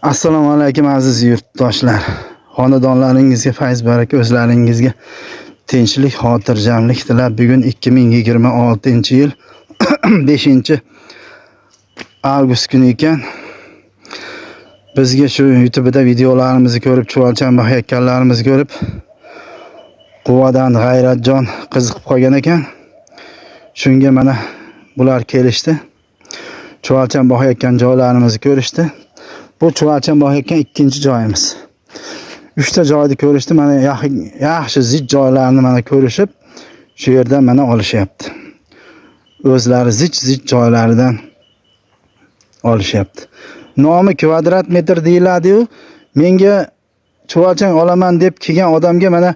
Assalomu alaykum aziz yurtdoshlar. Xonadonlaringizga fayz baraka, o'zlaringizga tinchlik, xotirjamlik tilab bugun 2026-yil 5 avgust kuni ekan. Bizga shu YouTube'da videolarimizni ko'rib, chuvalchang boqayotganlarimizni ko'rib, Quvadan G'ayratjon qiziqib qolgan ekan. Shunga mana bular kelishdi. Chuvalchang boqayotgan joylarimizni ko'rishdi. Bu chuvalchang boqayotgan ikkinchi joyimiz. 3 ta joyni ko'rishdi. Mana yaxshi zich joylarni mana ko'rishib, shu yerdan mana olishyapti. O'zlari zich joylaridan olishyapti. Nomi kvadrat metr deyiladi-yu, menga chuvalchang olaman deb kelgan odamga mana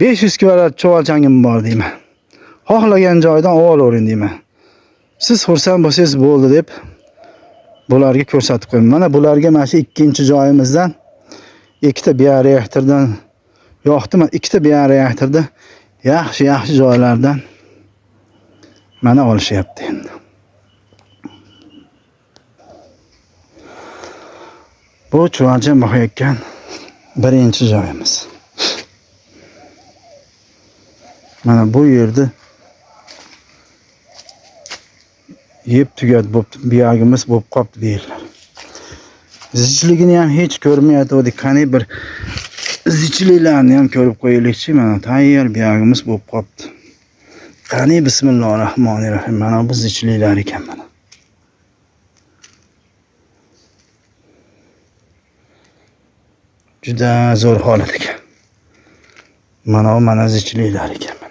500 kvadrat chuvalchangim bor deyman. Xohlagan joydan olavering deyman. Siz xursand bo'lsangiz bo'ldi deb bularga ko'rsatib qo'yman. Mana bularga mana shu ikkinchi joyimizdan ikkita bioreaktordan yoqdi. Mana ikkita bioreaktorda yaxshi joylardan mana olishyapti endi. Bu chuvalchang boqayotgan birinchi joyimiz. Mana bu yerda yeb tugat bo'pti, biyagimiz bo'lib qopti deyiladi. Zichligini ham hech ko'rmayotgandik. Qani bir zichliklarni ham ko'rib qo'yaylikchi. Mana tayyor biyagimiz bo'lib qopti. Qani bismillahirrohmanirrohim. Mana bu zichliklar ekan mana. Juda zo'r holat ekan. Mana bu mana zichliklar ekan mana.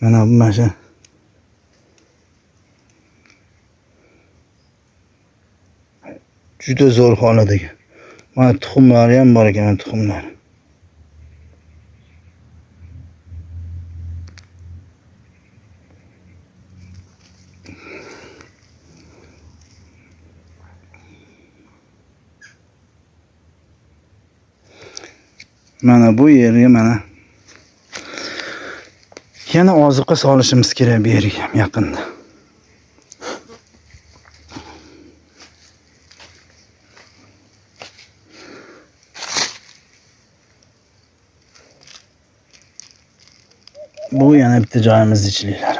Mana bu mana shu juda zo'r holat ekan. Mana tuxumlari ham bor ekan, tuxumlar. Mana bu yerga mana yana oziqa solishimiz kerak bu yerga ham yaqinda. Bu yana bitta joyimiz ichliklar.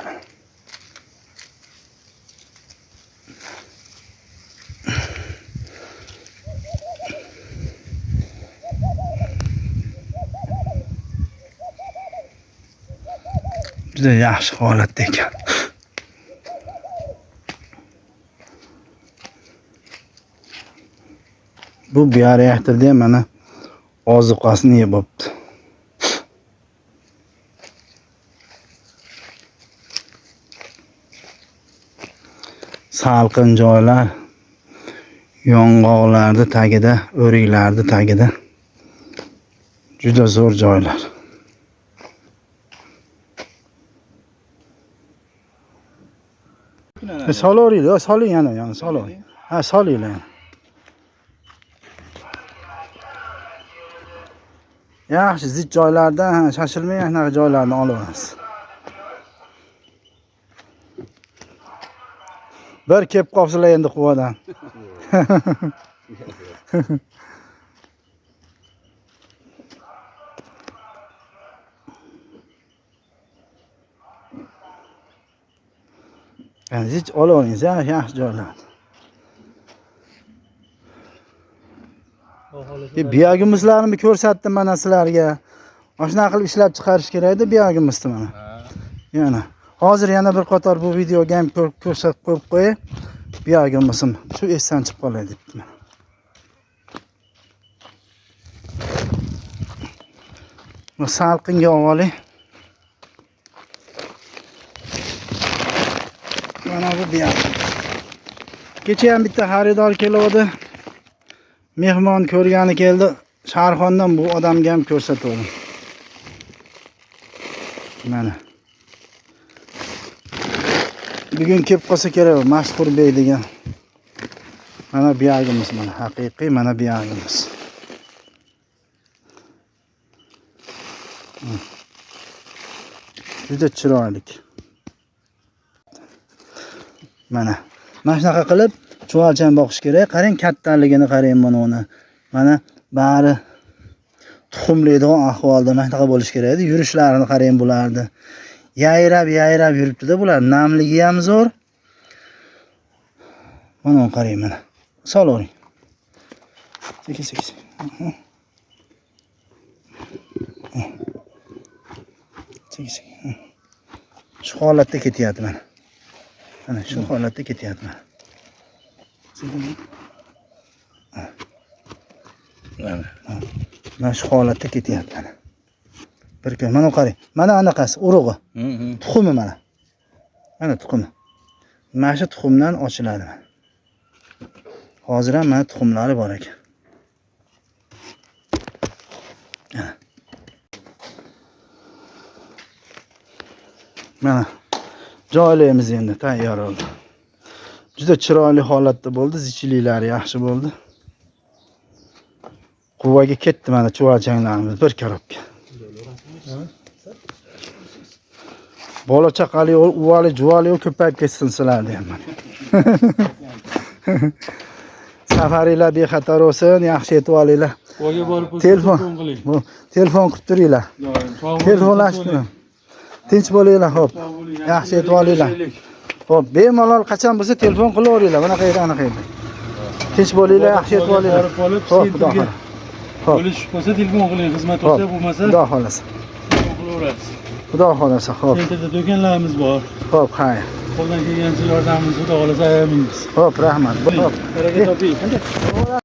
Juda yaxshi holatda ekan. Bu bioreaktorda ham mana oziqasini yeb bo'pti. Salqin joylar, yong'oqlarni tagida, o'riklarni tagida juda zo'r joylar. Solavering, soling yana, yana solavering. Ha, solinglar yana. Yaxshi, zich joylardan, ha, shoshilmay anaqa joylarni olaverasiz. Bir kelib qolsizlar endi Quvadan. Yani zich olaveringiz, yaxshi joylar. Biyogimizlarni ko'rsatdim mana sizlarga. Mana shunaqa qilib ishlab chiqarish kerak edi biyogimizni mana. Yana hozir yana bir qator bu videoga ham ko'rsatib qo'yib qo'yay. Biyogimizim shu esdan chiqib qolay debdi mana. Bu salqinga oling. Mana bu biyog. Kecha ham bitta xaridor keldi. Mehmon ko'rgani keldi. Sharxondan bu odamga ham ko'rsatdim. Mana. Bugun kelib qolsa kerak, Mashhur bey degan. Mana biyogimiz mana haqiqiy mana biyogimiz. Juda chiroyli. Mana. Mana shunaqa qilib chuvalchang boqish kerak. Qarang kattaligini, qarang mana uni. Mana bari tuxumlaydigan ahvolda mana shunaqa bo'lishi kerak edi. Yurishlarini qarang bularni. Yayrab yayrab yuribdi-da bular. Namligi ham zo'r. Mana uni qarang mana. Solavering. Sekin sekin. Sekin sekin. Shu holatda ketyapti mana. Mana shu holatda ketyapti mana. Mana. Mana shu holatda ketyapti mana. Bir kun mana qarang. Mana anaqasi, urug'i. Tuxumi mana. Mana tuxumi. Mana shu tuxumdan ochiladi mana. Hozir ham mana tuxumlari bor ekan. Mana. Mana joylaymiz endi, tayyor bo'ldi. Juda chiroyli holatda bo'ldi, zichiliklari yaxshi bo'ldi. Quvaga ketdi mana chuvalchanglarimiz bir korobka. Bola chaqali, uvali, juvali ko'payib ketsin sizlarni ham mana. Safaringlar bexatar bo'lsin, yaxshi yetib olinglar. Quvaga borib Telefon. telefon qiling. Bu telefon qilib turinglar. Doim. Sog' bo'ling, Telefonlashib turing. Tinch bo'linglar, xo'p. Sog' bo'ling. Yaxshi yetib olinglar. Xo'p, bemalol qachon bo'lsa telefon qilaveringlar. Bunaqa yerda, anaqa yerda. Tinch bo'linglar, yaxshi yetib olinglar. Borib olib, Xo'p, xudo sentrga xohlasa. Xo'p. Bo'lish bo'lsa telefon qiling, xizmat Xo'p. bo'lsa, bo'lmasa Xudo xohlasa. telefon qilaverasiz. Xudo xohlasa, xo'p. Sentrda do'konlarimiz bor. Xo'p, xayr. Qo'ldan kelgancha yordamimizni xudo xohlasa ayamaymiz. Xo'p, rahmat. Xo'p. Baraka toping.